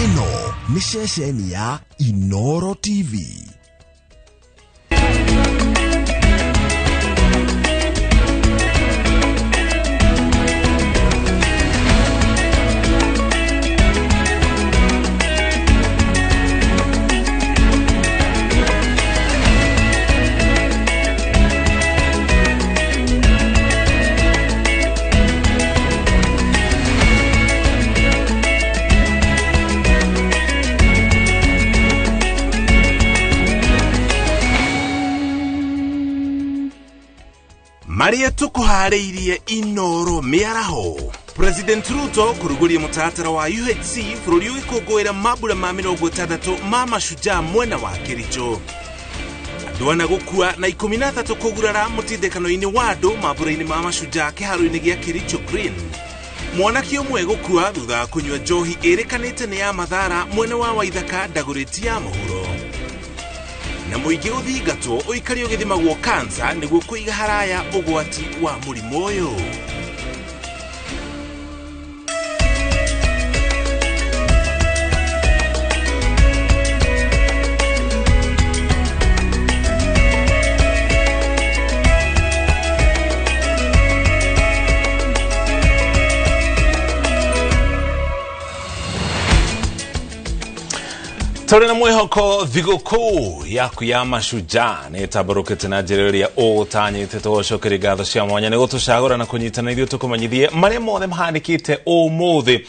Ĩno nĩ ceceni ya Inooro TV. Marĩa tũkũharĩirie Inooro mĩaraho. President Ruto kũrugũria mũtaratara wa UHC bũrũri ũgĩkũngũĩra mambura ma 60 ma mashujaa mwena wa Kericho. Andũ ana gũkua na 13 kũgurara mũtindĩkano-inĩ wa andũ mambura-inĩ ma mashujaa kĩharo-inĩ gĩa Kericho Green. Mwanake ũmwe gũkua thutha wa kũnyua njohi ĩrĩkanĩte nĩ ya Mathara mwena wa Waithaka Ndagũrĩti ya mũhuro. Na mũingĩ ũthingatwo ũikare ũgĩthimagwo kansa nĩguo kũiga haraya ũgwati wa mũrimũ ũyũ. Tũrĩ na mwĩhoko thigũkũ yaku ya mashujaa nĩ ĩtambũrũkĩte na njĩra ĩrĩa ũtanyĩte. Tũgũcokeria ngatho cia mwanya nĩ gũtũcagũra na kũnyitana ithuĩ tũkũmenyithie marĩa mothe mahanĩkĩte ũmũthĩ.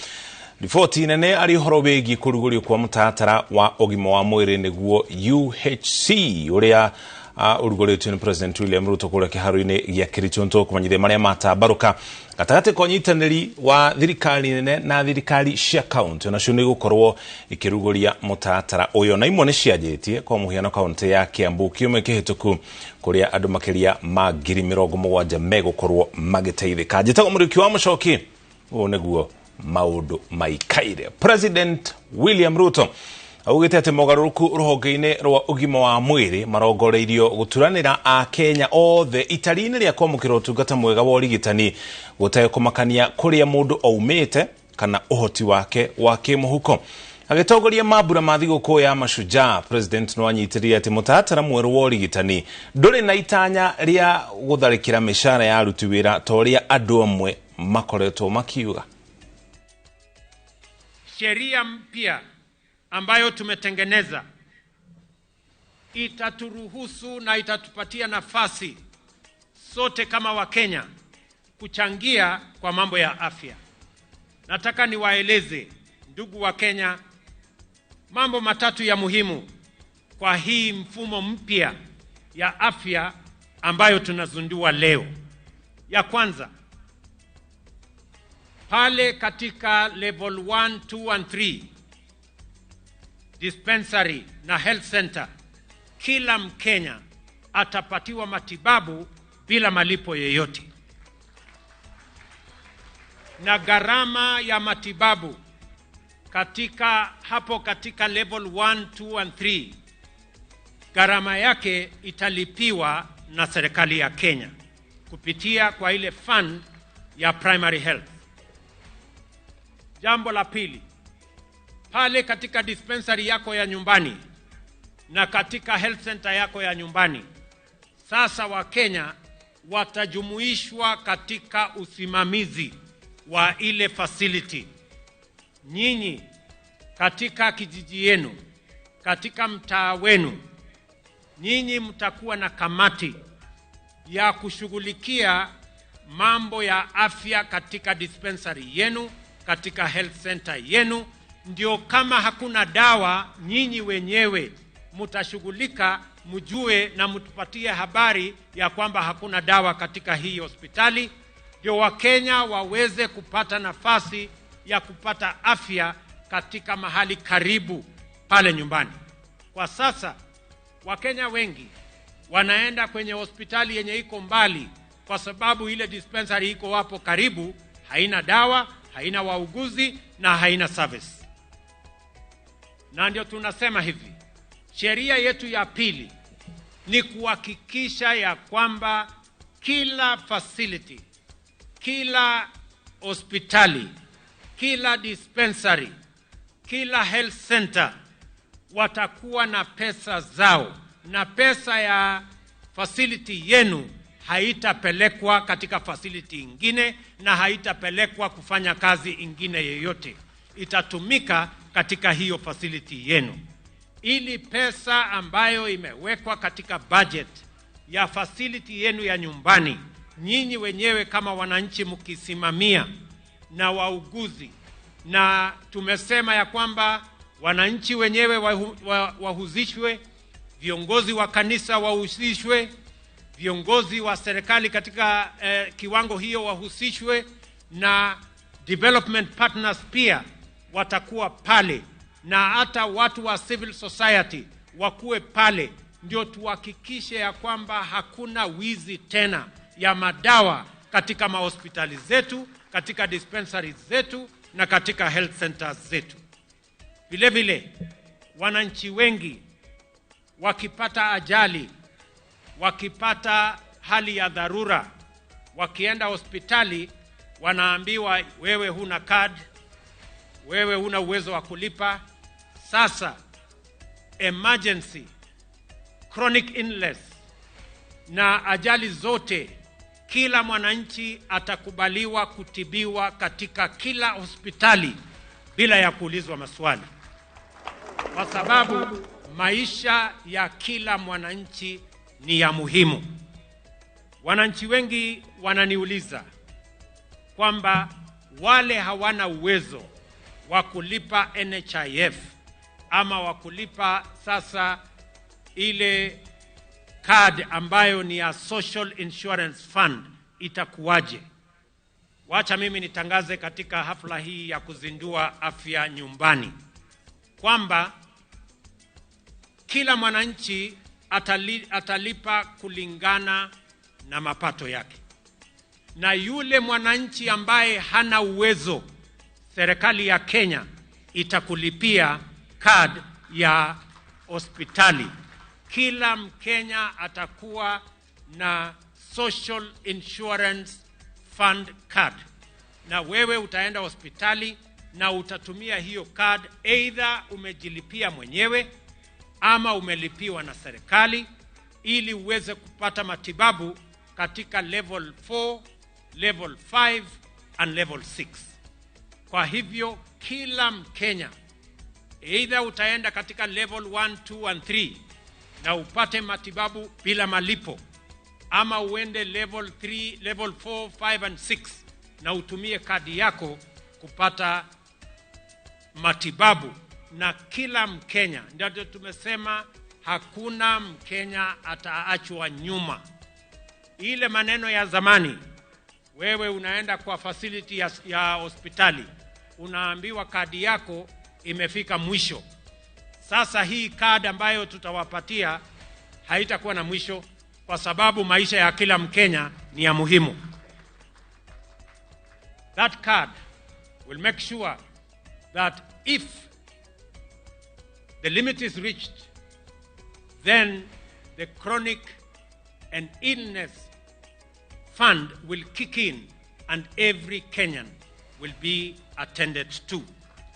Riboti nene arĩ ũhoro wĩgiĩ kũrugũrio kwa mũtaratara wa ũgima wa mwĩrĩ nĩguo UHC ũrĩa ũrugũrĩtio nĩ President William Ruto kũrĩa kĩharo-inĩ gĩa Kericho. Nĩtũkũmenyithia marĩa matambarũka gatagatĩ ka ũnyitanĩri wa thirikari nene na thirikari cia kaunti onacio nĩ gũkorwo ikĩrugũria mũtaratara ũyũ, na imwe nĩ cianjĩtie kwa mũhiano kaunti ya Kiambu kiumia kĩhĩtũku kũrĩa andũ makĩria ma 70,000 megũkorwo magĩteithĩka. Njĩtagwo Mũriũki wa Mũcoki, ũũ nĩguo maũndũ maikaire. President William Ruto augĩte atĩ mogarũrũku rũhonge-inĩ rwa ũgima wa mwĩrĩ marongoreirio gũturanĩra Akenya othe itari-inĩ rĩa kwamũkĩra ũtungata mwega wa ũrigitani gũtekũmakania kũrĩa mũndũ aumĩte kana ũhoti wake wa kĩmũhuko. Agĩtongoria mambura ma thigũkũ ya mashujaa, President no anyitĩrĩire atĩ mũtaratara mwerũ wa ũrigitani ndũrĩ na itanya rĩa gũtharĩkĩra mĩcara ya aruti wĩra ta ũrĩa andũ amwe makoretwo makiuga. Sheria mpya ambayo tumetengeneza itaturuhusu na itatupatia nafasi sote kama Wakenya kuchangia kwa mambo ya afya. Nataka niwaeleze ndugu wa Kenya mambo matatu ya muhimu kwa hii mfumo mpya ya afya ambayo tunazindua leo. Ya kwanza, pale katika level 1, 2 and 3 dispensary na health center, kila Mkenya atapatiwa matibabu bila malipo yeyote. Na gharama ya matibabu katika hapo katika level 1, 2 and 3, gharama yake italipiwa na serikali ya Kenya kupitia kwa ile fund ya primary health. Jambo la pili, pale katika dispensary yako ya nyumbani na katika health center yako ya nyumbani, sasa Wakenya watajumuishwa katika usimamizi wa ile facility. Nyinyi katika kijiji yenu, katika mtaa wenu, nyinyi mtakuwa na kamati ya kushughulikia mambo ya afya katika dispensary yenu, katika health center yenu. Ndio kama hakuna dawa, nyinyi wenyewe mtashughulika, mjue na mtupatie habari ya kwamba hakuna dawa katika hii hospitali, ndio Wakenya waweze kupata nafasi ya kupata afya katika mahali karibu pale nyumbani. Kwa sasa Wakenya wengi wanaenda kwenye hospitali yenye iko mbali kwa sababu ile dispensary iko hapo karibu haina dawa, haina wauguzi na haina service. Na ndio tunasema hivi, sheria yetu ya pili ni kuhakikisha ya kwamba kila facility, kila hospitali, kila dispensary Kila health center watakuwa na pesa zao, na pesa ya facility yenu haitapelekwa katika facility ingine na haitapelekwa kufanya kazi ingine yeyote, itatumika katika hiyo facility yenu, ili pesa ambayo imewekwa katika budget ya facility yenu ya nyumbani, nyinyi wenyewe kama wananchi mkisimamia na wauguzi, na tumesema ya kwamba wananchi wenyewe wahusishwe, viongozi wa kanisa wahusishwe, viongozi wa serikali katika kiwango hiyo wahusishwe, na development partners pia watakuwa pale, na hata watu wa civil society wakuwe pale, ndio tuhakikishe ya kwamba hakuna wizi tena ya madawa katika mahospitali zetu, katika dispensaries zetu na katika health centers zetu. Vile vile wananchi wengi wakipata ajali, wakipata hali ya dharura, wakienda hospitali wanaambiwa wewe huna card, wewe huna uwezo wa kulipa. Sasa emergency, chronic illness na ajali zote, kila mwananchi atakubaliwa kutibiwa katika kila hospitali bila ya kuulizwa maswali, kwa sababu maisha ya kila mwananchi ni ya muhimu. Wananchi wengi wananiuliza kwamba wale hawana uwezo wa kulipa NHIF ama wa kulipa sasa ile card ambayo ni ya Social Insurance Fund itakuwaje? Wacha mimi nitangaze katika hafla hii ya kuzindua afya nyumbani kwamba kila mwananchi atalipa kulingana na mapato yake, na yule mwananchi ambaye hana uwezo, serikali ya Kenya itakulipia card ya hospitali. Kila Mkenya atakuwa na Social Insurance Fund card, na wewe utaenda hospitali na utatumia hiyo card, either umejilipia mwenyewe ama umelipiwa na serikali, ili uweze kupata matibabu katika level 4, level 5 and level 6. Kwa hivyo kila Mkenya, either utaenda katika level 1, 2 and 3 na upate matibabu bila malipo, ama uende level 3, level 4, 5 and 6 na utumie kadi yako kupata matibabu. Na kila Mkenya, ndio tumesema hakuna Mkenya ataachwa nyuma. Ile maneno ya zamani, wewe unaenda kwa facility ya hospitali, unaambiwa kadi yako imefika mwisho. Sasa hii kadi ambayo tutawapatia haitakuwa na mwisho, kwa sababu maisha ya kila Mkenya ni ya muhimu. That card will make sure that if the limit is reached, then the chronic and illness fund will kick in and every Kenyan will be attended to.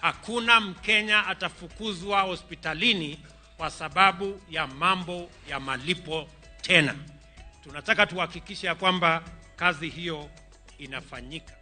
Hakuna Mkenya atafukuzwa hospitalini kwa sababu ya mambo ya malipo tena. Tunataka tuhakikishe ya kwamba kazi hiyo inafanyika.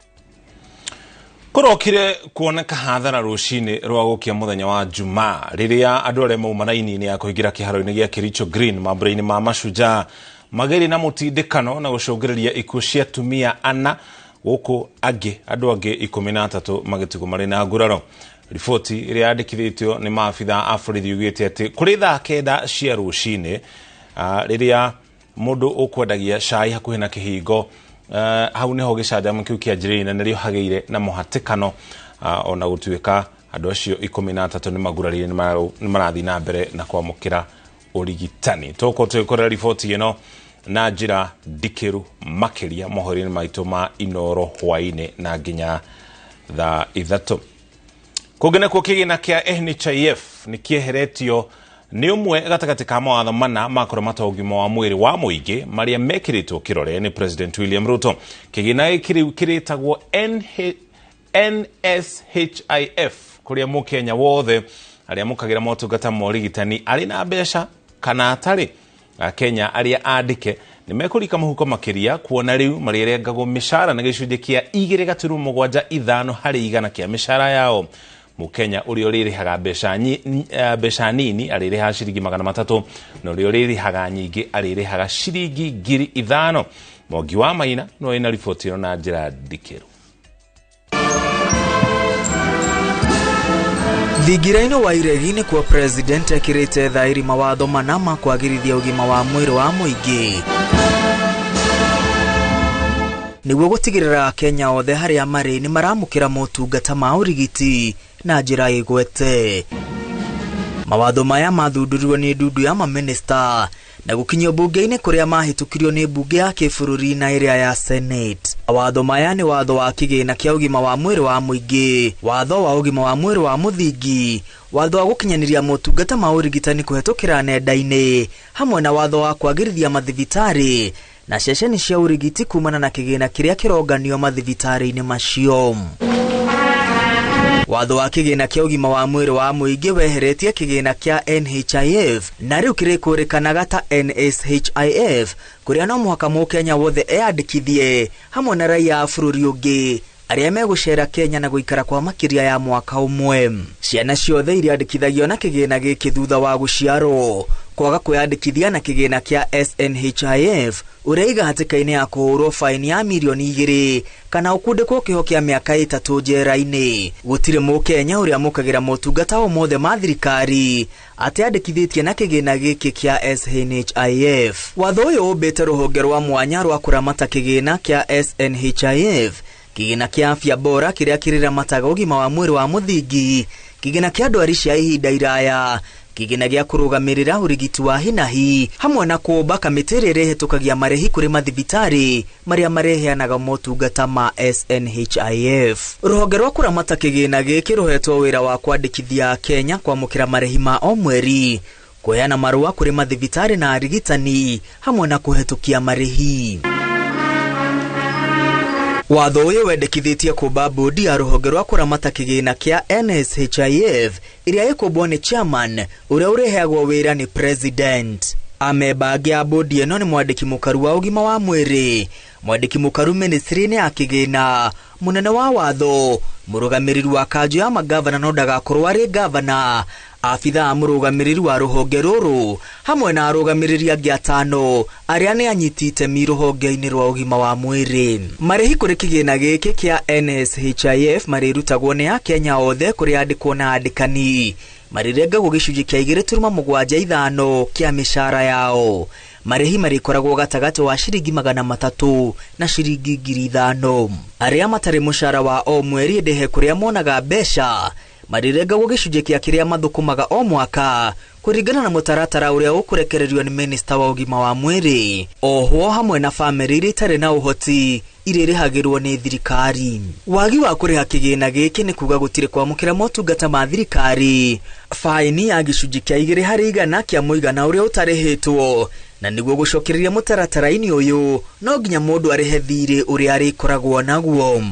Kũrokire kuoneka hathara rũcinĩ rwa gũkia mũthenya wa Jumaa rĩrĩa andũ arĩa mauma raini-inĩ ya kũingĩra kĩharo-inĩ gĩa Kericho Green mambũra-inĩ ma Mashujaa magĩrĩ na mũtindĩkano na gũcũngĩrĩria ikuũ cia atumia ana gũkũ angĩ andũ angĩ 13 magĩtigwo marĩ na nguraro. Riboti ĩrĩa yandĩkithĩtio nĩ maabitha a borithi yugĩte atĩ kũrĩ thaa 9 cia rũcinĩ rĩrĩa mũndũ ũkwendagia cai hakuhĩ na kĩhingo hau niho gĩcanjama kĩu kĩanjĩrĩirie na nĩrĩo hagĩire na mũhatĩkano ona gũtuĩka andũ acio 13 nĩ magurarire nĩ marathiĩ na mbere na kwamũkĩra ũrigitani. Tũgũkorwo tũgĩkorera riboti ĩno na njĩra ndikĩru makĩria mohoro-inĩ maitũ ma Inoro hwaĩ-inĩ na nginya thaa 3. Kũngĩ nakuo kĩgĩna kĩa NHIF nĩ kĩeheretio nĩ ũmwe gatagatĩ ka mawatho mana ma kũramata ũgima wa mwĩrĩ wa mũingĩ marĩa mekĩrĩtwo kĩrore nĩ President William Ruto. Kĩgĩna gĩkĩ rĩu kĩrĩtagwo NSHIF Kũrĩa mũkenya wothe arĩa mũkagĩra motungata ma ũrigitani arĩ na mbeca kana atarĩ. Akenya arĩa andĩke nĩ mekũrika mũhuko makĩria kuona rĩu marĩrengagwo mĩcara na gĩcunjĩ kĩa 2.75 harĩ igana kĩa mĩcara yao. Mũkenya ũrĩa ũrĩrĩhaga mbeca nini arĩrĩhaga ciringi 300 na ũrĩa ũrĩrĩhaga nyingĩ arĩrĩhaga ciringi 5,000. Mwangi wa Maina no ĩna riboti ĩno na njĩra ndikĩru. Thingira-inĩ wa iregi nĩkuo president ekĩrĩte thaĩri mawatho mana ma kwagĩrithia ũgima wa mwĩrĩ wa mũingĩ nĩguo gũtigĩrĩra Akenya othe harĩa marĩ nĩ maramũkĩra motungata ma ũrigiti na njĩra ĩgwete. Mawatho maya mathundũrirwo nĩ ndundu ya mamĩnĩsta na gũkinyio mbunge-inĩ kũrĩa mahĩtũkirio nĩ mbunge ya kĩbũrũri na ĩrĩa ya Senate. Mawatho maya nĩ watho wa kĩgĩna kĩa ũgima wa mwĩrĩ wa mũingĩ, watho wa ũgima wa mwĩrĩ wa mũthingi, watho wa gũkinyanĩria motungata ma ũrigitani kũhetũkĩra nenda-inĩ, hamwe na watho wa kwagĩrithia mathibitarĩ na ceceni cia ũrigiti kumana na kĩgĩna kĩrĩa kĩronganio mathibitarĩ-inĩ macio. Watho wa kĩgĩna kĩa ũgima wa mwĩrĩ wa mũingĩ weheretie kĩgĩna kĩa NHIF na rĩu kĩrĩkũrĩkanaga ta NSHIF, kũrĩa no mũhaka mũkenya wothe eyandĩkithie hamwe na raia a bũrũri ũngĩ arĩa megũcera Kenya na gũikara kwa makĩria ya mwaka ũmwe. Ciana ciothe iriandĩkithagio na kĩgĩna gĩkĩ thutha wa gũciarwo. Kwaga kwĩyandĩkithia na kĩgĩna kĩa SNHIF ũrĩa hatĩka-inĩ ya kũhũrwo faini ya mirioni 2 kana ũkundĩkwo kĩoho kĩa mĩaka 3 njera-inĩ. Gũtirĩ mũkenya ũrĩa amũkagĩra motungata o mothe ma thirikari ateandĩkithĩtie na kĩgĩna gĩkĩ kĩa SNHIF. Watho ũyũ ũmbĩte rũhonge rwa mwanya rwa kũramata kĩgĩna kĩa SNHIF, kĩgĩna kĩa afya bora kĩrĩa kĩrĩramataga ũgima wa mwĩrĩ wa mũthingi, kĩgĩna kĩa ndwari cia ihinda iraya, kĩgĩna gĩa kũrũgamĩrĩra ũrigiti wa hinahi, hamwe na kũũmba kamĩtĩ ĩrĩa ĩrĩhĩtũkagia marĩhi kũrĩ mathibitarĩ marĩa mareheanaga motungata ma SNHIF. Rũhonge rwa kũramata kĩgĩna gĩkĩ rũhetwo wĩra wa kwandĩkithia Kenya kwamũkĩra marĩhi ma o mweri, kũheana marũa kũrĩ mathibitarĩ na arigitani, hamwe na kũhetũkia marĩhi. Watho ũyũ wendekithĩtie kũmba bodi ya rũhonge rwa kũramata kĩgĩna kĩa NSHIF ĩrĩa ĩkũmbwo nĩ chairman ũrĩa ũrĩheagwo wĩra nĩ president. Amemba angĩ a bodi ĩno nĩ mwandĩki mũkaru wa ũgima wa mwĩrĩ, mwandĩki mũkaru ministry-inĩ ya kĩgĩna, mũnene wa watho, mũrũgamĩrĩri wa kanjũ ya magavana no ndagakorwo arĩ gavana, abithaa mũrũgamĩrĩri wa rũhonge rũrũ, hamwe na arũgamĩrĩri angĩ 5 arĩa nĩ anyiti itemi rũhonge-inĩ rwa ũgima wa mwĩrĩ. Marĩhi kũrĩ kĩgĩna gĩkĩ kĩa NSHIF marĩrutagwo nĩ Akenya othe kũrĩ andĩkwo na andĩkani, marĩrengagwo gĩcunjĩ kĩa 2.75 kĩa mĩcara yao. Marĩhi marĩkoragwo gatagatĩ wa ciringi 300 na ciringi 5,000. Arĩa matarĩ mũcara wa o mweri ĩndĩ kũrĩa monaga mbeca marĩrengagwo gĩcunjĩ kĩa kĩrĩa mathũkũmaga o mwaka kũringana na mũtaratara ũrĩa ũkũrekererio nĩ minista wa ũgima wa mwĩrĩ. Ohwo hamwe na bamĩrĩ iria itarĩ na ũhoti irĩrĩhagĩrwo nĩ thirikari. Wagi wa kũrĩha kĩgĩna gĩkĩ nĩ kuga gũtirĩ kwamũkĩra motungata ma thirikari, faini ya gĩcunjĩ kĩa 2 harĩ igana kĩa mũigana ũrĩa ũtarĩhĩtwo, na nĩguo gũcokereria mũtaratara-inĩ ũyũ no nginya mũndũ arĩhe thirĩ ũrĩa arĩkoragwo naguo.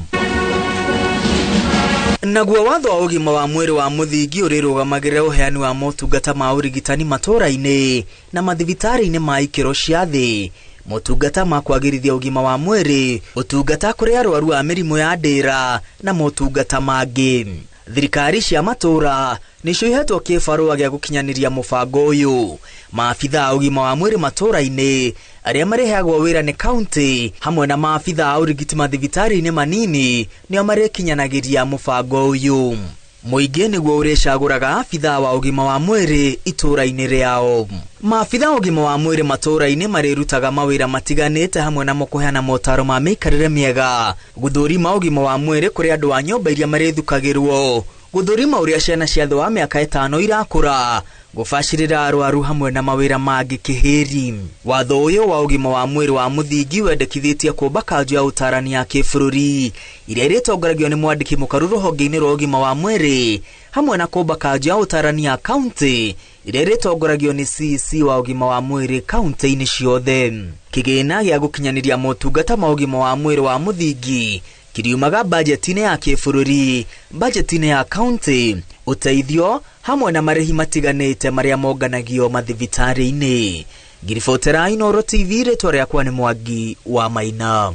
Naguo watho wa ũgima wa mwĩrĩ wa mũthingi ũrĩrũgamagĩrĩra ũheani wa motungata ma ũrigitani matũũra-inĩ na mathibitarĩ-inĩ ma ikĩro cia thĩ, motungata ma kwagĩrithia ũgima wa mwĩrĩ, ũtungata kũrĩ arwaru a mĩrimũ ya ndĩra na motungata mangĩ. Thirikari cia matũũra nĩcio ihetwo kĩbarũa gĩa gũkinyanĩria mũbango ũyũ. Maabithaa a ũgima wa mwĩrĩ matũũra-inĩ arĩa marĩheagwo wĩra nĩ kaunti hamwe na maabithaa a ũrigiti mathibitarĩ-inĩ manini nĩo marĩkinyanagĩria mũbango ũyũ. Mũingĩ nĩguo ũrĩcagũraga abithaa wa ũgima wa mwĩrĩ itũũra-inĩ rĩao. Maabithaa a ũgima wa mwĩrĩ matũũra-inĩ marĩrutaga mawĩra matiganĩte hamwe namo kũheana motaro ma mĩikarĩre mĩega, gũthũrima ũgima wa mwĩrĩ kũrĩ andũ a nyũmba iria marĩthukagĩrwo, gũthũrima ũrĩa ciana cia thĩ wa mĩaka 5 irakũra, gũbacĩrĩra arwaru hamwe na mawĩra mangĩ kĩhĩri. Watho ũyũ wa ũgima wa mwĩrĩ wa mũthingi wendekithĩtie kũmba kanjũ ya ũtarani ya kĩbũrũri ĩrĩa ĩrĩtongoragio nĩ mwandĩki mũkaru rũhonge-inĩ rwa ũgima wa mwĩrĩ, hamwe na kũmba kanjũ ya ũtarani ya kaunti ĩrĩa ĩrĩtongoragio nĩ CEC wa ũgima wa mwĩrĩ kaunti-inĩ ciothe. Kĩgĩna gĩa gũkinyanĩria motungata ma ũgima wa mwĩrĩ wa mũthingi Kiriumaga bajeti-inĩ ya kĩbũrũri, bajeti-inĩ ya kaunti, ũteithio hamwe na marĩhi matiganĩte marĩa monganagio mathibitarĩ-inĩ. Ngiribotera Inooro TV, rĩtwa rĩakwa nĩ Mwangi wa Maina.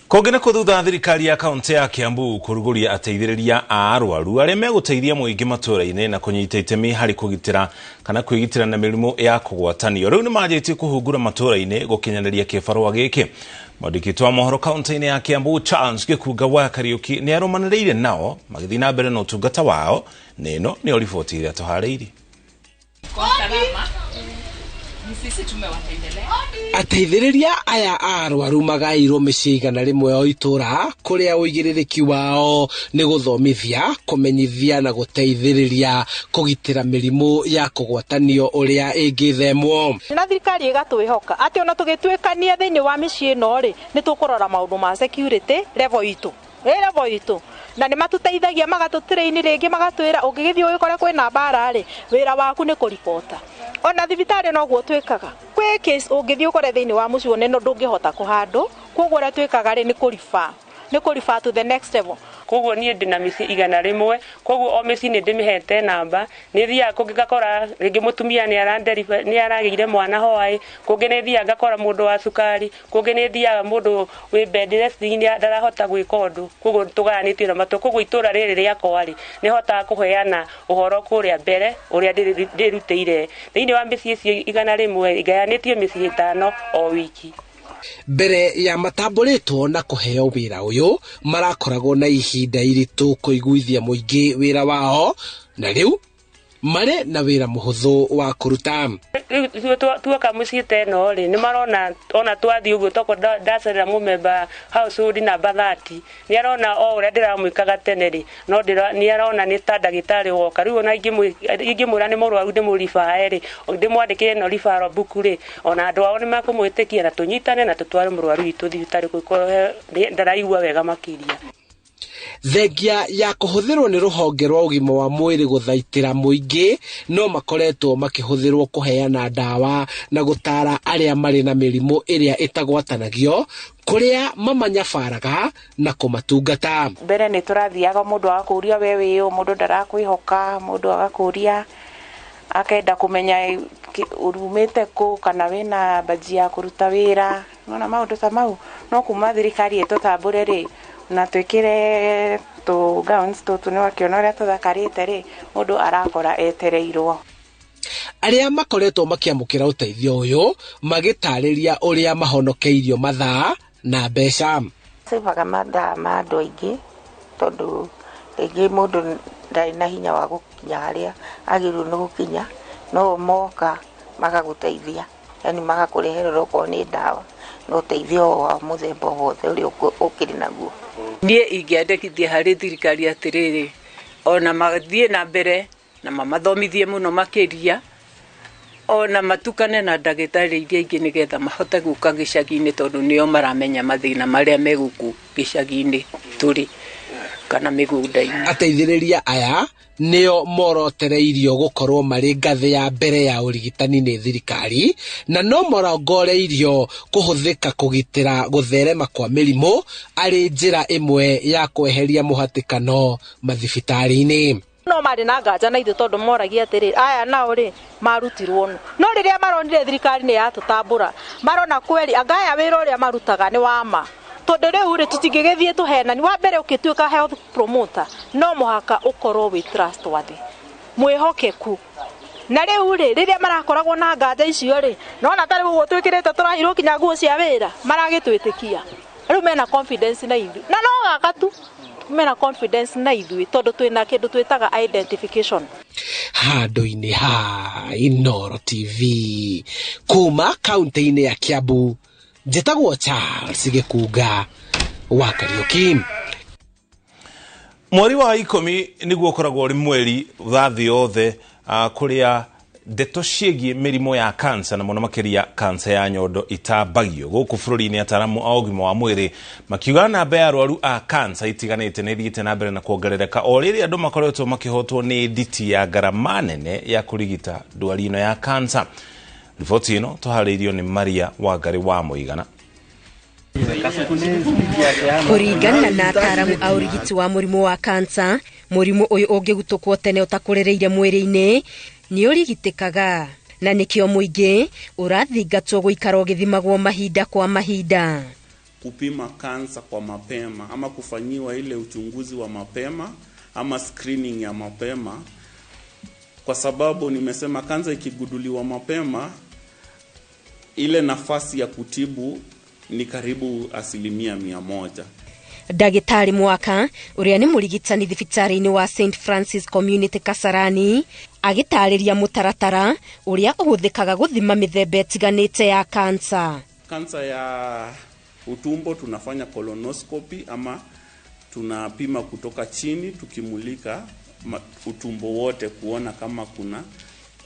Kũngĩ nĩ kũthutha thirikari ya kaunti ya Kiambu kũrugũria ateithĩrĩria a arwaru arĩa megũteithia mũingĩ matũũra-inĩ na kũnyita itemi harĩ kũgitĩra kana kwĩgitĩra na mĩrimũ ya kũgwatanio. Rĩu nĩ manjĩtie kũhungura matũũra-inĩ gũkinyanĩria kĩbarũa gĩkĩ. Mwandĩki wa mohoro kaunti-inĩ ya Kiambu Charles Gĩkunga wa Kariũki nĩ arũmanĩrĩire nao magĩthiĩ na mbere na ũtungata wao, na ĩno nĩyo riboti ĩrĩa tũharĩirie. Ateithĩrĩria aya a arwaru magaĩirwo mĩciĩ 100 o itũra kũrĩa ũigĩrĩrĩki wao nĩ gũthomithia, kũmenyithia na gũteithĩrĩria kũgitĩra mĩrimũ ya kũgwatanio ũrĩa ĩngĩthemwo. Na thirikari ĩgatwĩhoka atĩ ona tũgĩtuĩkania thĩinĩ wa mĩciĩ ĩno rĩ, nĩ tũkũrora maũndũ ma security level itũ. Level itũ. Na nĩ matũteithagia magatũtrain rĩngĩ magatwĩra ũngĩgĩthiĩ ũgĩkore kwĩna mbara rĩ, wĩra waku nĩ kũribota. Ona thibitarĩ noguo twĩkaga. Kwĩ case ũngĩthiĩ ũkore thĩinĩ wa mũciĩ ũnene ndũngĩhota kũhandũ, koguo ũrĩa twĩkaga rĩ nĩ kũriba. Nĩ kũriba to the next level. Koguo niĩ ndĩna mĩciĩ 100, koguo o mĩciĩ nĩ ndĩmĩhete namba, nĩ thiaga kũngĩ ngakora rĩngĩ mũtumia nĩ aragĩire mwana hwaĩ, kũngĩ nĩ thiaga ngakora mũndũ wa cukari, kũngĩ nĩ thiaga mũndũ wĩ bed rest ndarahota gwĩka ũndũ, koguo tũgayanĩtio na matũ, koguo itũra rĩrĩ rĩakwa rĩ nĩ hotaga kũheana ũhoro kũrĩa mbere ũrĩa ndĩrutĩire. Thĩinĩ wa mĩciĩ icio 100 ngayanĩtie mĩciĩ 5 o wiki. Mbere ya matambũrĩtwo na kũheo wĩra ũyũ marakoragwo na ihinda iritũ kũiguithia mũingĩ wĩra wao, na rĩu marĩ na wĩra mũhũthũ wa kũruta. Rĩu tuoka mũciĩ ta ĩno rĩ, nĩ marona ona twathiĩ ũguo tokorwo ndacerera mũmemba household namba 30, nĩ arona o ũrĩa ndĩramwĩkaga tene rĩ, no nĩ arona nĩ ta ndagĩtarĩ woka. Rĩu ona ingĩmwĩra nĩ mũrwaru ndĩmũribae rĩ, ndĩmwandĩkĩre ĩno referral book rĩ, ona andũ ao nĩ makũmwĩtĩkia na tũnyitane na tũtware mũrwaru witũ thibitarĩ kũngĩkorwo ndaraigua wega makĩria. Thengia ya kũhũthĩrwo nĩ rũhonge rwa ũgima wa mwĩrĩ gũthaitĩra mũingĩ, no makoretwo makĩhũthĩrwo kũheana ndawa na gũtara arĩa marĩ na mĩrimũ ĩrĩa ĩtagwatanagio, kũrĩa mamanyabaraga na kũmatungata. Mbere nĩ tũrathiaga mũndũ agakũria we wĩ ũ, mũndũ ndarakwĩhoka, mũndũ agakũria akenda kũmenya urumĩte kũ kana wĩna baji ya kũruta wĩra, nona maũndũ ta mau. No kuma thirikari ĩtũtambũre rĩ, na twĩkĩre tũ gowns tũtũ nĩ wakĩona ũrĩa tũthakarĩte rĩ, mũndũ arakora etereirwo. Arĩa makoretwo makĩamũkĩra ũteithio ũyũ magĩtarĩria ũrĩa mahonokeirio mathaa na mbeca. Savaga mathaa ma andũ aingĩ tondũ rĩngĩ mũndũ ndarĩ na hinya wa gũkinya harĩa agĩrĩirwo nĩ gũkinya, no moka magagũteithia, yani magakũreherera okorwo nĩ ndawa na ũteithio wa mũthemba wothe ũrĩa ũkĩrĩ naguo. Niĩ ingĩandĩkithia harĩ thirikari atĩrĩrĩ, ona mathiĩ na mbere na mamathomithie mũno makĩria, ona matukane na ndagĩtarĩ iria ingĩ nĩgetha mahote gũka gĩcagi-inĩ tondũ nĩo maramenya mathĩna marĩa me gũkũ gĩcagi-inĩ tũrĩ kana mĩgũnda-inĩ. Ateithĩrĩria aya nĩo morotereirio gũkorwo marĩ ngathĩ ya mbere ya ũrigitani nĩ thirikari, na no marongoreirio kũhũthĩka kũgitĩra gũtherema kwa mĩrimũ arĩ njĩra ĩmwe ya kweheria mũhatĩkano mathibitarĩ-inĩ. No marĩ na nganja na ithuĩ tondũ moragia atĩrĩ, aya nao rĩ marutirwo nũ? No rĩrĩa maronire thirikari nĩ yatũtambũra, marona kweri anga aya wĩra ũrĩa marutaga nĩ wa ma. Tondũ rĩu rĩ tũtingĩgĩthiĩ tũhenani. Wa mbere ũngĩtuĩka health promoter no mũhaka ũkorwo wĩ trustworthy, mwĩhokeku. Na rĩu rĩ rĩrĩa marakoragwo na nganja icio rĩ, nona ta rĩu ũguo twĩkĩrĩte tũrahirwo kinya nguo cia wĩra, maragĩtwĩtĩkia. Rĩu mena confidence na ithuĩ, na no gaka tu mena confidence na ithuĩ tondũ twĩna kĩndũ twĩtaga identification. Handũ-inĩ ha Inooro TV kuma kaunti-inĩ ya Kiambu, njĩtagwo Charles Gĩkunga wa Kariũki. Mweri wa 10 nĩguo ũkoragwo ũrĩ mweri wa thĩ yothe kũrĩa ndeto ciĩgiĩ mĩrimũ ya kansa na mũno makĩria kansa ya nyondo itambagio gũkũ bũrũri-inĩ. Ataramu a ũgima wa mwĩrĩ makiuga namba ya arwaru a kansa itiganĩte nĩ ĩthiĩte na mbere na kuongerereka o rĩrĩa andũ makoretwo makĩhotwo nĩ nditi ya ngarama nene ya kũrigita ndwari ĩno ya kansa. Riboti ĩno tũharĩirio nĩ Maria Wangari wa Mũigana. Kũringana na ataaramu a ũrigiti wa mũrimũ wa kansa, mũrimũ ũyũ ũngĩgutũkwo tene ũtakũrĩrĩire mwĩrĩ-inĩ nĩ ũrigitĩkaga, na nĩkĩo mũingĩ ũrathingatwo gũikara ũgĩthimagwo mahinda kwa mahinda. Kupima kansa kwa mapema ama kufanyiwa ile uchunguzi wa mapema ama screening ya mapema, kwa sababu nimesema kansa ikiguduliwa mapema ile nafasi ya kutibu ni karibu 100%. Ndagĩtarĩ Mwaka ũrĩa nĩ mũrigitani thibitarĩ-inĩ wa St Francis Community Kasarani agĩtarĩria mũtaratara ũrĩa ũhũthĩkaga gũthima mĩthemba ĩtiganĩte ya kansa. Kansa ya utumbo tunafanya colonoscopy ama tunapima kutoka chini tukimulika utumbo wote kuona kama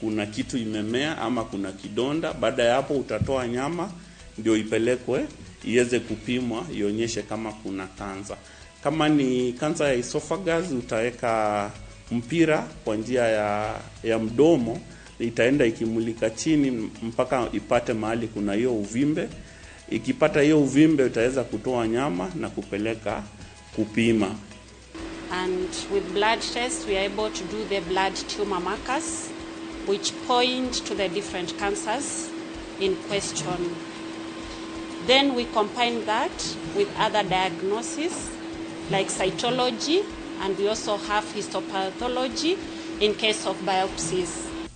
kuna kitu imemea ama kuna kidonda. Baada ya hapo utatoa nyama ndio ipelekwe iweze kupimwa ionyeshe kama kuna kansa. Kama ni kansa ya esophagus utaweka mpira kwa njia ya mdomo, itaenda ikimulika chini mpaka ipate mahali kuna hiyo uvimbe. Ikipata hiyo uvimbe utaweza kutoa nyama na kupeleka kupima. And with blood tests we are able to do the blood tumor markers which point to the different cancers in question. Then we combine that with other diagnoses like cytology, and we also have histopathology in case of biopsies.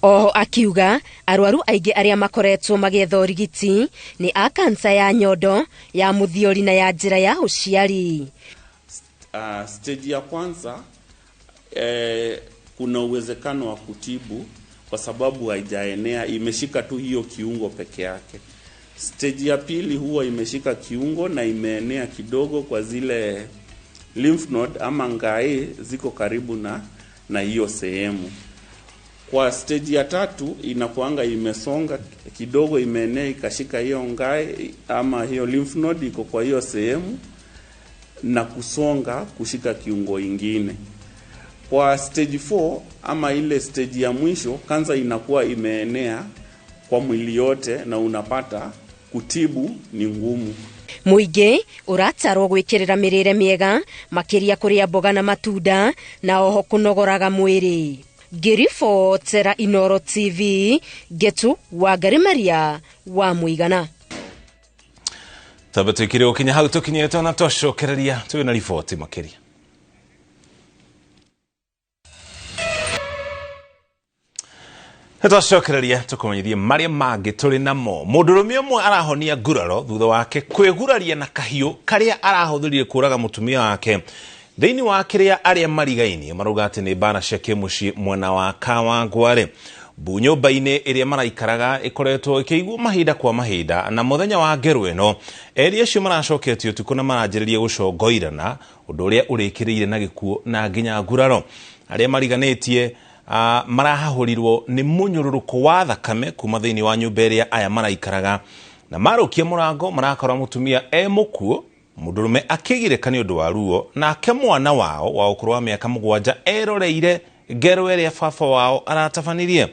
Oho akiuga arwaru aingĩ arĩa makoretwo magĩetha ũrigiti nĩ a kansa ya nyondo, ya mũthiori na ya njĩra ya ũciari. Stage ya kwanza kuna uwezekano wa kutibu kwa sababu haijaenea, imeshika tu hiyo kiungo peke yake. Stage ya pili huwa imeshika kiungo na imeenea kidogo kwa zile lymph node ama ngai ziko karibu na hiyo sehemu. Kwa stage ya tatu inakuanga imesonga kidogo, imeenea ikashika hiyo ngai ama hiyo lymph node iko kwa hiyo sehemu na kusonga kushika kiungo ingine. Kwa stage 4 ama ile stage ya mwisho, kansa inakuwa imeenea kwa mwili yote na unapata kutibu ni ngumu. Mũingĩ ũratarwo gwĩkĩrĩra mĩrĩre mĩega makĩria kũrĩa mboga na matunda na oho kũnogoraga mwĩrĩ. Ngĩribotera Inooro TV, Ngetu Wangari Maria wa Mũigana. Tamba twĩkire gũkinya hau tũkinyĩte na twacokereria twĩ na riboti makĩria. Twacokereria tũkũmenyithie marĩa mangĩ tũrĩ namo. Mũndũrũme ũmwe arahonia nguraro thutha wake kwĩguraria na kahiũ karĩa arahũthĩrire kũraga mũtumia wake thĩinĩ wa kĩrĩa arĩa marigainie marauga atĩ nĩ mbara cia kĩmũciĩ mwena wa Kawangware. Mbu nyũmba-inĩ ĩrĩa maraikaraga ĩkoretwo ĩkĩiguo mahinda kwa mahinda, na mũthenya wa ngerwa ĩno erĩ acio maracoketio ũtukũ na maranjĩrĩria gũcongoirana, ũndũ ũrĩa ũrĩkĩrĩire na gĩkuũ na nginya nguraro. Arĩa mariganĩtie marahahũrirwo nĩ mũnyũrũrũko wa thakame kuma thĩinĩ wa nyũmba ĩrĩa aya maraikaraga, na marũkia mũrango marakora mũtumia e mũkuũ, mũndũrũme akĩgirĩka nĩ ũndũ wa ruo, nake mwana wao wa ũkũrũ wa mĩaka 7 eroreire ngero ĩrĩa baba wao aratabanirie.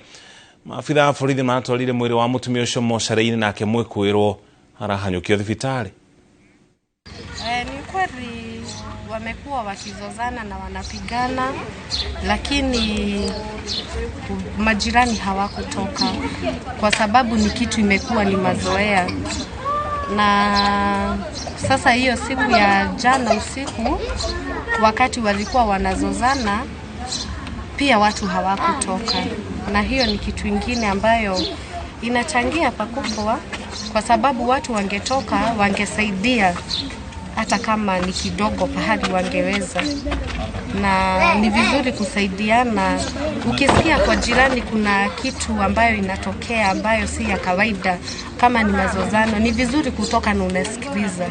Maabitha a borithi maratwarire mwĩrĩ wa mũtumia ũcio mocarĩ-inĩ, nake mwĩkũĩrwo arahanyũkio thibitarĩ. Ni kweli wamekuwa wakizozana na wanapigana, lakini majirani hawakutoka kwa sababu ni kitu imekuwa ni mazoea. Na sasa hiyo siku ya jana usiku wakati walikuwa wanazozana pia watu hawakutoka, na hiyo ni kitu ingine ambayo inachangia pakubwa, kwa sababu watu wangetoka wangesaidia hata kama ni kidogo pahali wangeweza. Na ni vizuri kusaidiana. Ukisikia kwa jirani kuna kitu ambayo inatokea ambayo si ya kawaida, kama ni mazozano, ni vizuri kutoka na unasikiliza.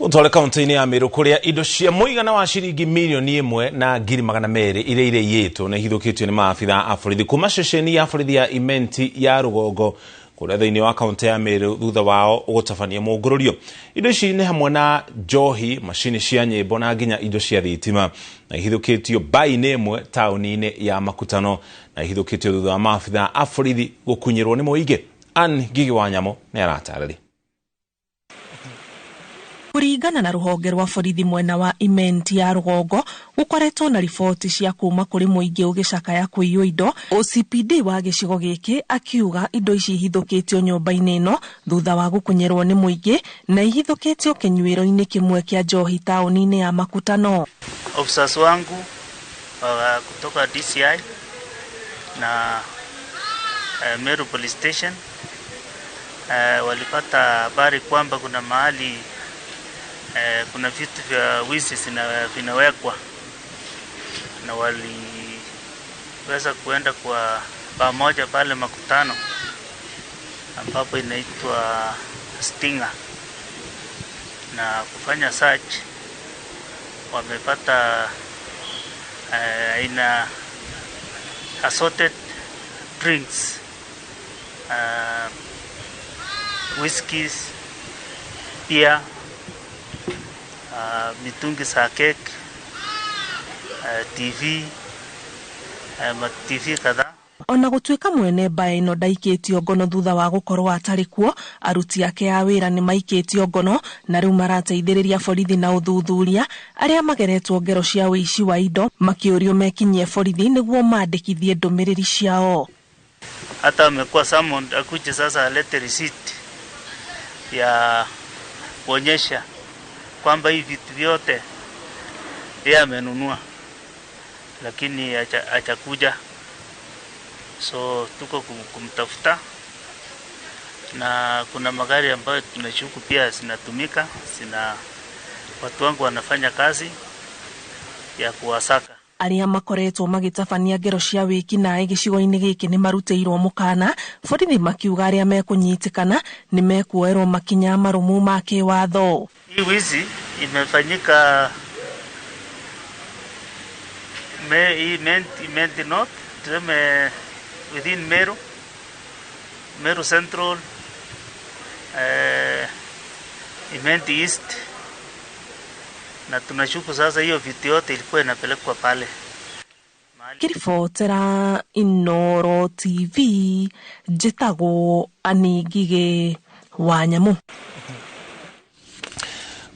Utware kaunti-inĩ ya Meru kũrĩa indo cia mũigana wa ciringi mirioni 1,200,000 iria irĩiyĩtwo nĩ ihithũkĩtio nĩ maabitha a borithi kuma ceceni ya borithi ya Imenti ya rũgongo Kũrĩa thĩinĩ wa kaunti ya Meru thutha wao gũtabania mũngũrũrio. Indo ici nĩ hamwe na njohi, macini cia nyĩmbo na nginya indo cia thitima, na ihithũkĩtio mbainĩ ĩmwe taũni-inĩ ya Makutano, na ihithũkĩtio thutha wa maabithaa a borithi gũkunyĩrwo nĩ mũingĩ. Ann Ngigi wa Nyamũ nĩ aratarĩria. Kũringana na rũhonge rwa borithi mwena wa Imenti ya rũgongo, gũkoretwo na riboti cia kuma kũrĩ mũingĩ ũgĩcakaya kũiywo indo. OCPD wa gĩcigo gĩkĩ akiuga indo ici ihithũkĩtio nyũmba-inĩ ĩno thutha wa gũkunyĩrwo nĩ mũingĩ, na ihithũkĩtio kĩnyuĩro-inĩ kĩmwe kĩa njohi taũni-inĩ ya Makutano. Officers wangu wa kutoka DCI na Meru Police Station walipata habari kwamba kuna mahali kuna vitu vya wizi vinawekwa, na waliweza kuenda kwa pamoja pale Makutano ambapo inaitwa Stinger na kufanya search. Wamepata aina assorted drinks, whiskies, beer, mitungi za cake, TV, TV kadhaa. Ona gũtuĩka mwene mbaa ĩno ndaikĩtio ngono thutha wa gũkorwo atarĩ kuo, aruti ake a wĩra nĩ maikĩtio ngono na rĩu marateithĩrĩria borithi na ũthuthuria. Arĩa mageretwo ngero cia ũici wa indo makĩũrio mekinyie borithi nĩguo mandĩkithie ndũmĩrĩri ciao. Hata amekuwa summoned akuje sasa alete receipt ya kuonyesha kwamba hivi vitu vyote yeye amenunua, lakini hajakuja. So tuko kumtafuta, na kuna magari ambayo tunashuku pia zinatumika, zina watu wangu wanafanya kazi ya kuwasaka. Arĩa makoretwo magĩtabania ngero cia wĩki naĩ gĩcigo-inĩ gĩkĩ nĩ marutĩirwo mũkana, borithi makiuga arĩa mekũnyitĩkana nĩ mekuoerwo makinya marũmu ma kĩwatho. Hii wizi imefanyika Imenti North, tuseme within Meru, Meru Central, Imenti East, na tunashuku sasa hiyo vitu yote ilikuwa inapelekwa pale. Kiribotera Inoro TV, njĩtagwo Ann Ngigĩ wa Nyamũ.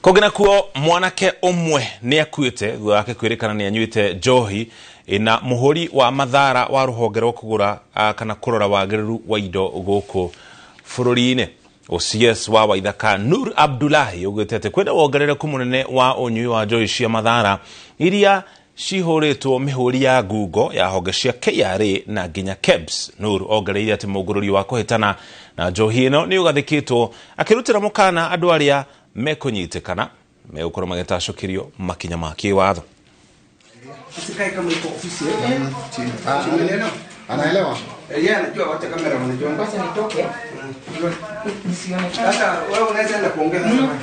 Kũngĩ nakuo mwanake ũmwe nĩ akuĩte thutha wake kwĩrĩkana nĩ anyuĩte njohi na mũhũri wa mathara wa rũhonge rwa kũgũra kana kũrora wagĩrĩru wa indo gũkũ bũrũri-inĩ. OCS wa Waithaka Nur Abdullahi augĩte atĩ kwĩna wongerereku mũnene wa ũnyui wa njohi cia mathara iria cihũrĩtwo mĩhũri ya ngungo ya honge cia KRA na nginya KEBS. Nur ongereire atĩ mũngũrũri wa kũhĩtana na njohi ĩno nĩ ũgathĩkĩtwo, akĩrutĩra mũkana andũ arĩa mekũnyitĩkana megũkorwo magĩtacũkĩrio makinya ma kĩwatho. Isikae kama iko ofisi. Anaelewa? Yeye anajua wacha kamera wanajua. Basi nitoke. Nisionekane. Sasa wewe unaweza enda kuongea na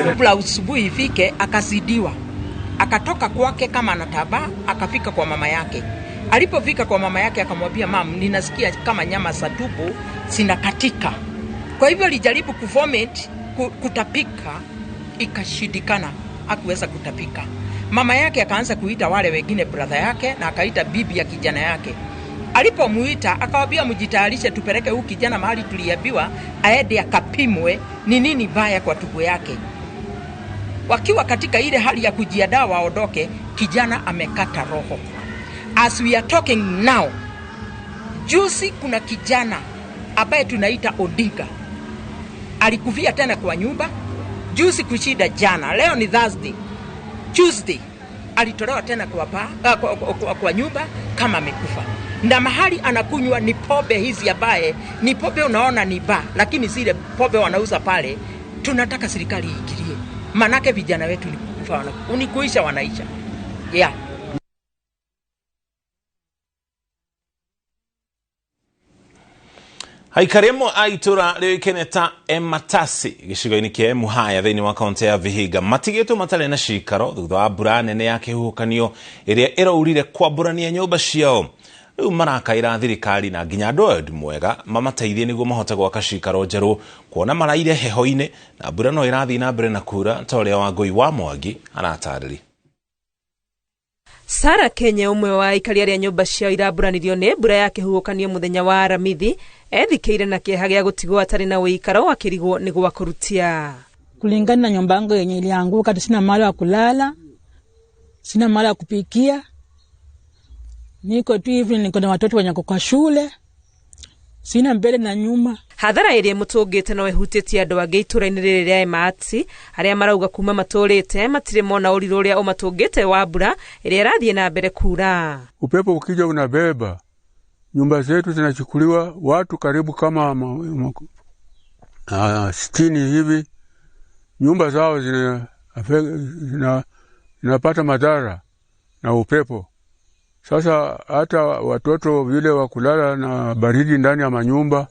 Kabla asubuhi ifike akazidiwa. Akatoka kwake kama anataba, akafika kwa mama yake. Alipofika kwa mama yake akamwambia, "Mam, ninasikia kama nyama za tumbo zinakatika." Kwa hivyo alijaribu kuvomit, kutapika, ikashindikana, hakuweza kutapika. Mama yake akaanza kuita wale wengine brother yake na akaita bibi ya kijana yake. Alipomuita akawaambia, mjitayarishe tupeleke huyu kijana mahali tuliambiwa aende akapimwe ni nini baya kwa tumbo yake. Wakiwa katika ile hali ya kujiandaa waondoke, kijana amekata roho. As we are talking now, juzi kuna kijana ambaye tunaita Odinga alikufia tena kwa nyumba juzi kushinda jana. Leo ni Thursday. Tuesday alitolewa tena kwa nyumba kama amekufa. Na mahali anakunywa ni pombe hizi ambaye ni pombe unaona ni ba, lakini zile pombe wanauza pale, tunataka serikali iingilie. Manake vijana wetu ni kufa, ni kuisha wanaisha. Yeah. Aikari amwe a itũra rĩũĩkaine ta Ematasi gĩcigo-inĩ kĩa Emuhaya thĩinĩ wa kaunti ya Vihiga matigĩtwo matarĩ na cikaro thutha wa mbura nene ya kĩhuhũkanio ĩrĩa ĩraurire kwambũrania nyũmba ciao. Rĩu marakaĩra thirikari na nginya andũ a wendi mwega mamateithie nĩguo mahote gwaka cikaro njerũ, kuona maraire heho-inĩ na mbura no ĩrathiĩ na mbere na kura ta ũrĩa Wangũi wa Mwangi aratarĩria. Sara Kenya, ũmwe wa aikari arĩa nyũmba ciao iramburanirio nĩ mbura ya kĩhuhũkanio mũthenya wa Aramithi, ethikĩire na kĩeha gĩa gũtigwo atarĩ na ũikaro akĩrigwo nĩ gwa kũrutia. Kulingana na nyumba yangu yenye ilianguka, sina mahali ya kulala, sina mahali ya kupikia, niko tu hivi, niko na watoto wenye kwa shule, sina mbele na nyuma. Hathara ĩrĩa ĩmũtũngĩte no ĩhutĩtie andũ angĩ itũra-inĩ rĩrĩ rĩa Emati, arĩa marauga kuma matũrĩte matirĩ mona ũrirũ ũrĩa ũmatũngĩte wa mbura ĩrĩa ĩrathiĩ na mbere kura. Upepo ukija unabeba nyumba zetu, zinachukuliwa watu karibu kama 60 hivi, nyumba zao zinapata madhara na upepo. Sasa hata watoto vile wa kulala na baridi ndani ya manyumba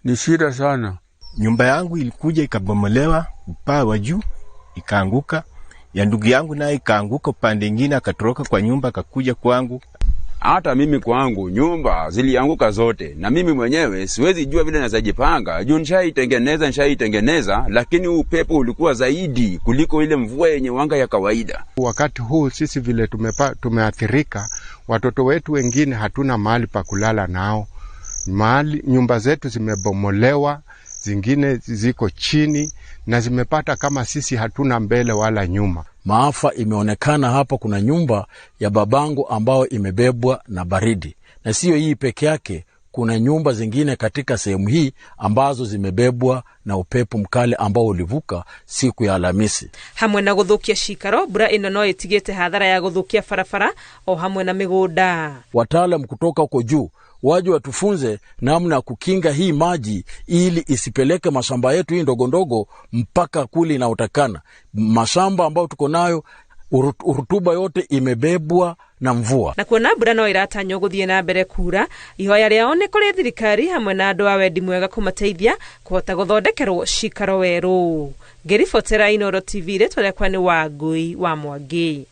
ni shida sana. Nyumba yangu ilikuja ikabomolewa upaa wa juu ikaanguka, ya ndugu yangu naye ikaanguka upande mwingine, akatoroka kwa nyumba akakuja kwangu. Hata mimi kwangu nyumba zilianguka zote, na mimi mwenyewe siwezi jua vile nazajipanga juu nishaitengeneza, lakini upepo ulikuwa zaidi kuliko ile mvua yenye wanga ya kawaida. Wakati huu sisi vile tumeathirika, watoto wetu wengine hatuna mahali pa kulala nao. Mahali nyumba zetu zimebomolewa, zingine ziko chini na zimepata kama sisi hatuna mbele wala nyuma. Maafa imeonekana hapa, kuna nyumba ya babangu ambao imebebwa na baridi, na sio hii peke yake, kuna nyumba zingine katika sehemu hii ambazo zimebebwa na upepo mkali ambao ulivuka siku ya Alhamisi. Hamwe na guthukia cikaro, mbura ĩno no ĩtigĩte hathara ya guthukia barabara o hamwe na mĩgũnda. Wataalam kutoka huko juu waje watufunze namna ya kukinga hii maji ili isipeleke mashamba yetu hii ndogo ndogo mpaka kule inayotakana. Mashamba ambayo tuko nayo urutuba yote imebebwa na mvua. Na kuona mbura no iratanywo guthie na mbere kura, ihoya rĩao nĩ kũrĩ thirikari hamwe na andũ a wendi mwega kũmateithia kũhota gũthondekerwo cikaro werũ. Ngĩribotera Inooro TV, rĩtwa rĩakwa nĩ Wangũi wa Mwangi.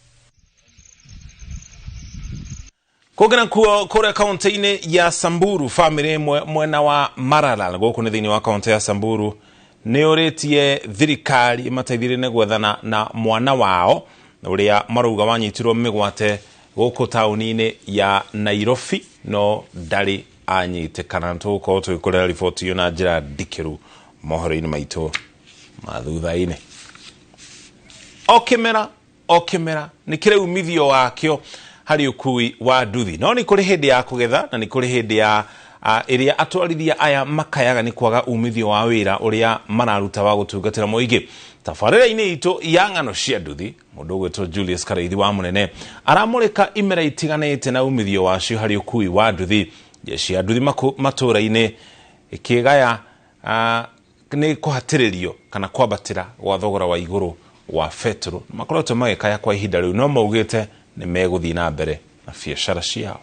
Kũngĩ kuo kũrĩa kaunti-inĩ ya Samburu, famĩlĩ ĩmwe mwena wa Maralal gũkũ nĩ thĩinĩ wa kaunti ya Samburu nĩ ũrĩtie thirikari ĩmateithĩrĩrie nĩ gwethana na mwana wao ũrĩa marauga wanyitirwo mĩgwate gũkũ taũni-inĩ ya Nairobi no ndarĩ anyitĩkana. Tũgũkorwo tũgĩkũrera riboti ĩyo na njĩra ndikĩru mohoro-inĩ maitũ ma thutha-inĩ. O kĩmera nĩ kĩrĩ umithio wakĩo harĩ ũkui wa nduthi, no nĩ kũrĩ hĩndĩ ya kũgetha na nĩ kũrĩ hĩndĩ ya ĩrĩa atwarithia aya makayaga nĩ kwaga umithio wa wĩra ũrĩa mararuta wa gũtungatĩra mũingĩ. Tabarĩra-inĩ itũ ya ng'ano cia nduthi, mũndũ ũgwĩtwo Julius Karaithi wa Mũnene aramũrĩka imera itiganĩte na umithio wacio harĩ ũkui wa nduthi. Jeshi ya nduthi matũra-inĩ ĩkĩgaya nĩ kũhatĩrĩrio kana kwambatĩra gwa thogora wa igũrũ wa betũrũ. Makoretwo magĩkaya kwa ihinda rĩu no maugĩte nĩ megũthiĩ na mbere na biacara ciao.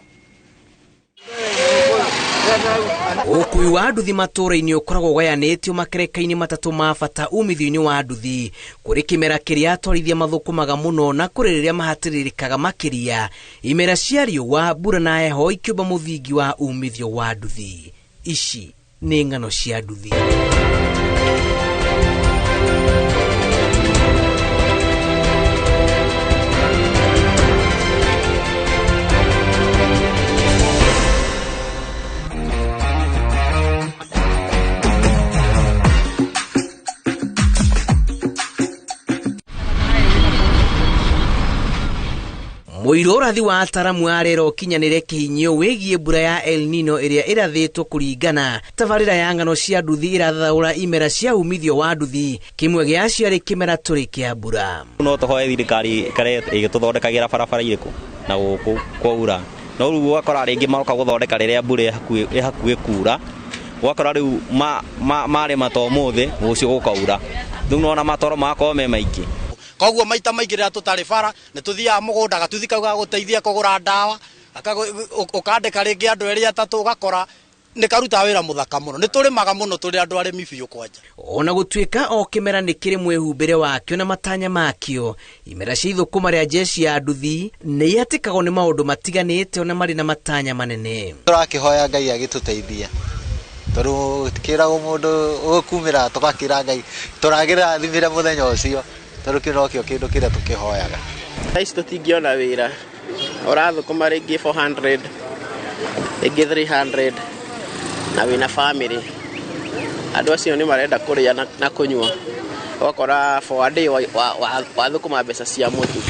Ũkui wa nduthi matũra-inĩ ũkoragwo ũgayanĩtio makereka-inĩ matatũ ma bata umithio-inĩ wa nduthi. Kũrĩ kĩmera kĩrĩa atwarithia mathũkũmaga mũno na kũrĩ rĩrĩa mahatĩrĩrĩkaga makĩria. Imera cia riũa, mbura na heho ikĩũmba mũthingi wa umithio wa nduthi. Ici nĩ ng'ano cia nduthi. Mũirũ ũrathi wa ataramu a rĩera ũkinyanĩre kĩhinyio wĩgiĩ mbura ya El Nino ĩrĩa ĩrathĩtwo kũringana. Tabarĩra ya ng'ano cia nduthi ĩrathathaũra imera cia umithio wa nduthi, kĩmwe gĩacio arĩ kĩmera tũrĩ kĩa mbura. No tũhoe thirikari ĩkare ĩgĩtũthondekagĩra barabara irĩkũ na gũkũ kwaura, no rĩu ũgakora rĩngĩ maroka gũthondeka rĩrĩa mbura ĩhakuhĩ kura, ũgakora rĩu marĩma ta ũmũthĩ rũciũ gũkaura, rĩu nĩwona matoro magakorwo me maingĩ. Koguo maita maingĩ rĩrĩa tũtarĩ bara nĩ tũthiaga mũgũnda gatuthi kau gagũteithia kũgũra ndawa, ũkandĩka rĩngĩ andũ erĩ atatũ, ũgakora Nĩ karutaga wĩra mũthaka mũno. Nĩ tũrĩmaga mũno, tũrĩ andũ arĩmi biũ kwanja. Ona gũtuĩka o kĩmera nĩ kĩrĩ mwĩhumbĩre wakĩo na matanya makĩo, imera cia ithũkũma rĩa jeshi ya nduthi nĩ ihatĩkagwo nĩ maũndũ matiganĩte ona marĩ na matanya manene. Tũrakĩhoya Ngai agĩtũteithie, tondũ kĩragwo mũndũ ũgũkumĩra, tũgakĩra Ngai tũragĩrathimĩre mũthenya ũcio, tondũ kĩu nokĩo kĩndũ kĩrĩa tũkĩhoyaga. Thaa ici tũtingĩona wĩra, ũrathũkũma rĩngĩ 400, rĩngĩ 300, na wĩna family. Andũ acio nĩ marenda kũrĩa na kũnyua, ũgakora for a day wathũkũma mbeca cia mũtu.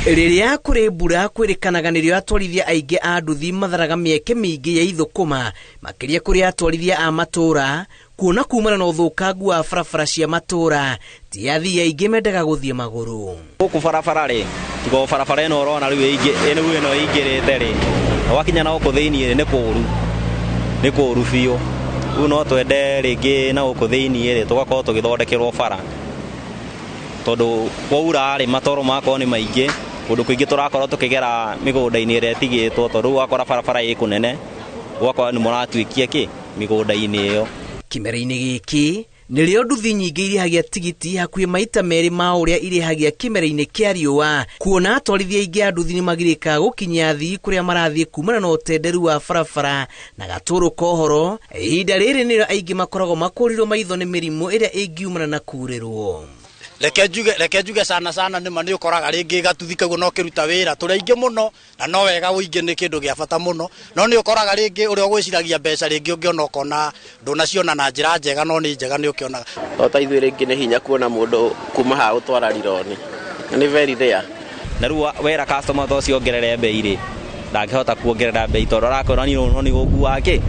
Rĩrĩa kũrĩ mbura kwĩrĩkanaga nĩrĩo atwarithia aingĩ a nduthi matharaga mĩeke mĩingĩ ya ithũkũma, makĩria kũrĩ atwarithia a matũũra, kuona kumana na ũthũkangu wa barabara cia matũũra, ti athii aingĩ mendaga gũthiĩ magũrũ. Gũkũ barabara rĩ, tiga barabara ĩno ũrona rĩu rĩu ĩno ĩingĩrĩte rĩ, wakinya na gũkũ thĩiniĩ rĩ, nĩ kũũru, nĩ kũũru biũ. Rĩu no twende rĩngĩ na gũkũ thĩiniĩ rĩ, tũgakorwo tũgĩthondekerwo bara, tondũ kwaura rĩ, matoro magakorwo nĩ maingĩ. Kũndũ kũingĩ tũrakorwo tũkĩgera mĩgũnda-inĩ ĩrĩa ĩtigĩtwo, tondũ rĩu ũgakora barabara ĩ kũnene, ũgakora nĩ mũratuĩkia kĩ mĩgũnda-inĩ ĩyo. Kĩmera-inĩ gĩkĩ nĩrĩo nduthi nyingĩ irĩhagia tigiti hakuhĩ maita merĩ ma ũrĩa irĩhagia kĩmera-inĩ kĩa riũa, kuona atwarithia aingĩ a nduthi nĩmagirĩkaga gũkinyia athii kũrĩa marathiĩ kumana na ũtenderu wa barabara na gatũrũ ka ũhoro. Ihinda rĩrĩ nĩrĩo aingĩ makoragwo makũrirwo maitho nĩ mĩrimũ ĩrĩa ĩngiumana na kurĩrwo. Reke njuge sana sana nĩma nĩ ũkoraga rĩngĩ gatuthi kau no kĩruta wĩra, tũrĩ aingĩ mũno na no wega ũingĩ nĩ kĩndũ gĩa bata mũno, no nĩ ũkoraga rĩngĩ ũrĩa ũgwĩciragia mbeca rĩngĩ ũngĩona ũkona ndũnaciona na njĩra njega, no nĩ njega nĩ ũkĩonaga. O ta ithuĩ rĩngĩ nĩ hinya kuona mũndũ kuma haha gũtwara rironi, nĩ very rare. Na rĩu wera customer ta ũcio ongerere mbei rĩ, ndangĩhota kuongerera mbei tondũ arakwĩra niĩ no nĩ gũkua kĩ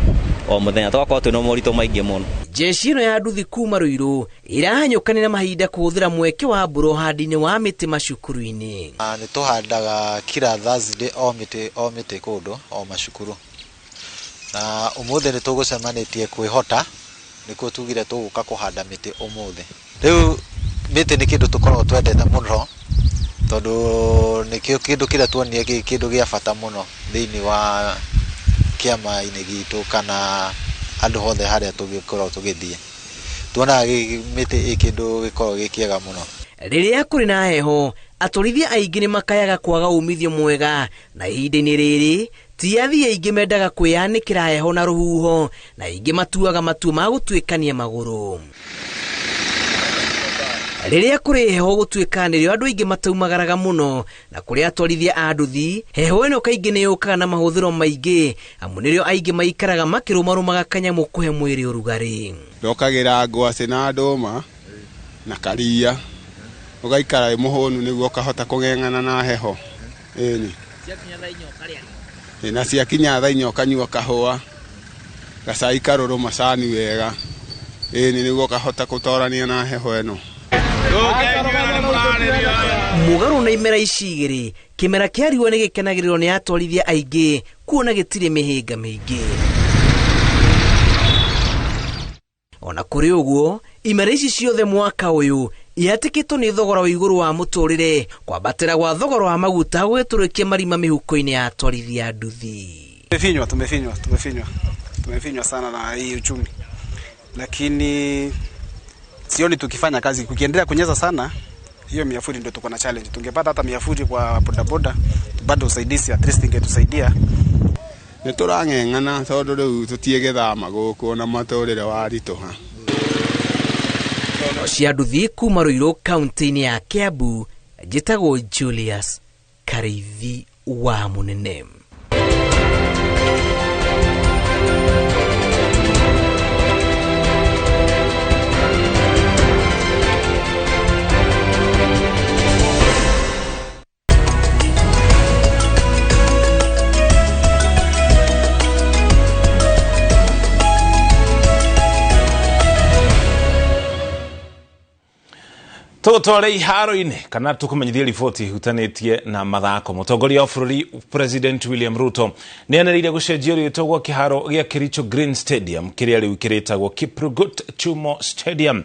o mũthenya, tũgakorwo twĩna moritũ maingĩ mũno. Jeshi ĩno ya nduthi kuma Ruiru ĩrahanyũkanĩra mahinda kũhũthĩra mweke wa mbura ũhandi-inĩ wa mĩtĩ macukuru-inĩ. Nĩ tũhandaga kila Thursday o mĩtĩ, o mĩtĩ kũndũ o macukuru, na ũmũthĩ nĩ tũgũcemanĩtie kwĩhota, nĩkuo tugire tũgũka kũhanda mĩtĩ ũmũthĩ. Rĩu mĩtĩ nĩ kĩndũ tũkoragwo twendete mũno, tondũ nĩkĩo kĩndũ kĩrĩa tuonire gĩ kĩndũ gĩa bata mũno thĩinĩ wa kĩama-inĩ gitũ kana andũ hothe harĩa tũgĩkoragwo tũgĩthiĩ. Tuonaga mĩtĩ ĩ kĩndũ gĩkoragwo gĩ kĩega mũno. Rĩrĩa kũrĩ na heho, atwarithia aingĩ nĩ makayaga kwaga umithio mwega, na ihinda-inĩ rĩrĩ ti athii aingĩ mendaga kwĩyanĩkĩra heho na rũhuho, na aingĩ matuaga matua ma gũtuĩkania magũrũ. Rĩrĩa kũrĩ heho gũtuĩka nĩrĩo andũ aingĩ mataumagaraga mũno, na kũrĩ atwarithia a nduthi, heho ĩno kaingĩ nĩ yũkaga na mahũthĩro maingĩ, amu nĩrĩo aingĩ maikaraga makĩrũmarũmaga kanyamũ kũhe mwĩrĩ ũrugarĩ. Ndokagĩra ngwacĩ na ndũma na karia, ũgaikara wĩ mũhũnu nĩguo ũkahota kũng'eng'ana na heho. Ĩni. Na ciakinya thaa inya ũkanyua kahũa, gacai karũrũ macani wega. Ĩni, nĩguo ũkahota gũtorania na heho ĩno. Mũgarũ na imera ici igĩrĩ, kĩmera kĩa riũa nĩ gĩkenagĩrĩrwo nĩ atwarithia aingĩ, kuona gĩtirĩ mĩhĩnga mĩingĩ. Ona kũrĩ ũguo, imera ici ciothe mwaka ũyũ ihatĩkĩtwo nĩ thogora wa igũrũ wa mũtũrĩre, kwambatĩra gwa thogora wa maguta gũgĩtũrĩkia marima mĩhuko-inĩ ya atwarithia nduthi. Tumefinywa, tumefinywa, tumefinywa. Tumefinywa sana na hii uchumi. Lakini sioni tukifanya kazi, kukiendelea kunyesha sana, hiyo miafuri ndio tuko na challenge. Tungepata hata miafuri kwa bodaboda, bado usaidizi at least ingetusaidia. Nĩ tũrang'eng'ana tondũ rĩu tũtiĩgĩthama gũkũ na matũrĩre waritũha. Cia nduthi kuma Ruiru kaunti-inĩ ya Kiambu, njĩtagwo Julius Kariithi wa Mũnene. Tũgũtware iharo-inĩ kana tũkũmenyithie riboti ihutanĩtie na mathako. Mũtongoria wa bũrũri President William Ruto nĩanĩrĩire gũcenjia rĩtwa gwa kĩharo gĩa Kericho Green Stadium kĩrĩa rĩu kĩrĩtagwo Kiprugut Chumo Stadium.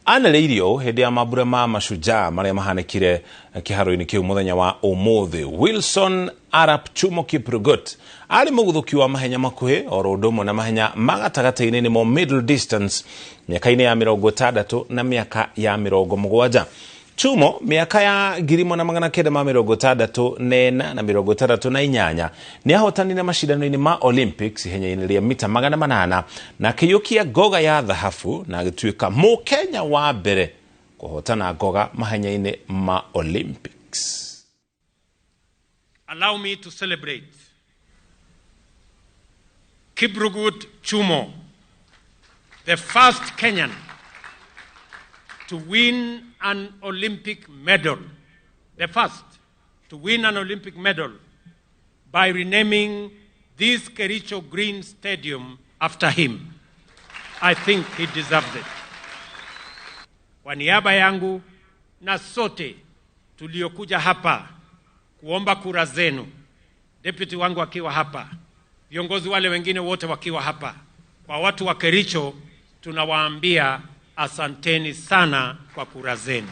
Anĩrĩire ũũ hĩndĩ ya mambura ma mashujaa marĩa mahanĩkire kĩharo-inĩ kĩu mũthenya wa ũmũthĩ. Wilson Arap Chumo Kiprugut arĩ mũguthũki wa mahenya makuhĩ oro ũndũ ũmwe na mahenya ma gatagatĩ-inĩ nĩmo middle distance mĩaka-inĩ ya 60 na mĩaka ya 70. Chumo mĩaka ya 1964 na 68 nĩahotanire macindano-inĩ ma Olympics ihenya-inĩ rĩa mita 800 na akĩiyũkia ngoga ya thahabu na agĩtuĩka Mũkenya wa mbere kũhotana ngoga mahenya-inĩ ma Olympics. Allow me to celebrate Kiprugut Chumo, the first Kenyan to win an Olympic medal, the first to win an Olympic medal by renaming this Kericho Green Stadium after him. I think he deserves it. Kwa niaba yangu na sote tuliokuja hapa kuomba kura zenu, deputy wangu akiwa hapa, viongozi wale wengine wote wakiwa hapa, kwa watu wa Kericho tunawaambia asanteni sana kwa kura zenu.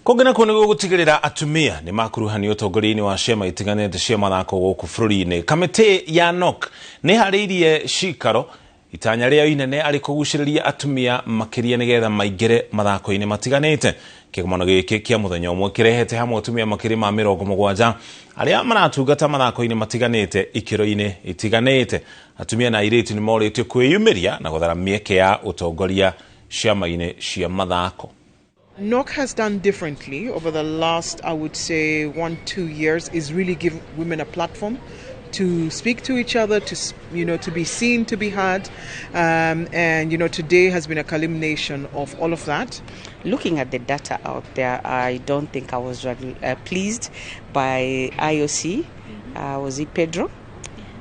Kũngĩ nakuo nĩguo gũtigĩrĩra atumia nĩ makuruhanio ũtongoria-inĩ wa ciama itiganĩte cia mathako gũkũ bũrũri-inĩ. Kamĩtĩ ya NOC nĩ ĩharĩirie cikaro itanya rĩao inene arĩ kũgucĩrĩria atumia makĩria nĩgetha maingĩre mathako-inĩ matiganĩte. Kĩgomano gĩkĩ kĩa mũthenya ũmwe kĩrehete hamwe atumia makĩria ma 70 arĩa maratungata mathako-inĩ matiganĩte ikĩro-inĩ itiganĩte. Atumia na airĩtu nĩ morĩtio kwĩyumĩria na gũthara mĩeke ya ũtongoria ciama-inĩ cia mathako. NOC has done differently over the last, I would say, 1-2 years, is really give women a platform to speak to each other, to, you know, to be seen, to be heard. And, you know, today has been a culmination of all of that. Looking at the data out there, I don't think I was pleased by IOC. Was it Pedro?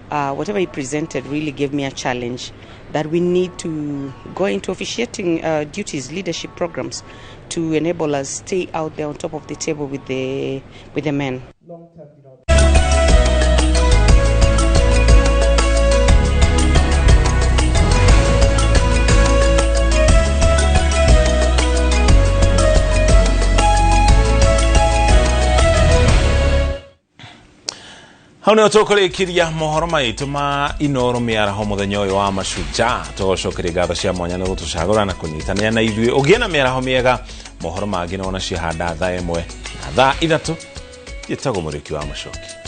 Whatever he presented really gave me a challenge that we need to go into officiating duties, leadership programs, to enable us stay out there on top of the table with the men. Hau nĩho tũkũrĩkĩria mohoro maitũ ma Inooro mĩaraho mũthenya ũyũ wa mashujaa. Tũgũcokeria ngatho cia mwanya nĩ gũtũcagũra na kũnyitanĩra na ithuĩ. Ũgĩe na mĩaraho mĩega. Mohoro mangĩ nĩwona ciahanda thaa 1 na thaa 3. Njĩtagwo Mũrĩki wa Macoki.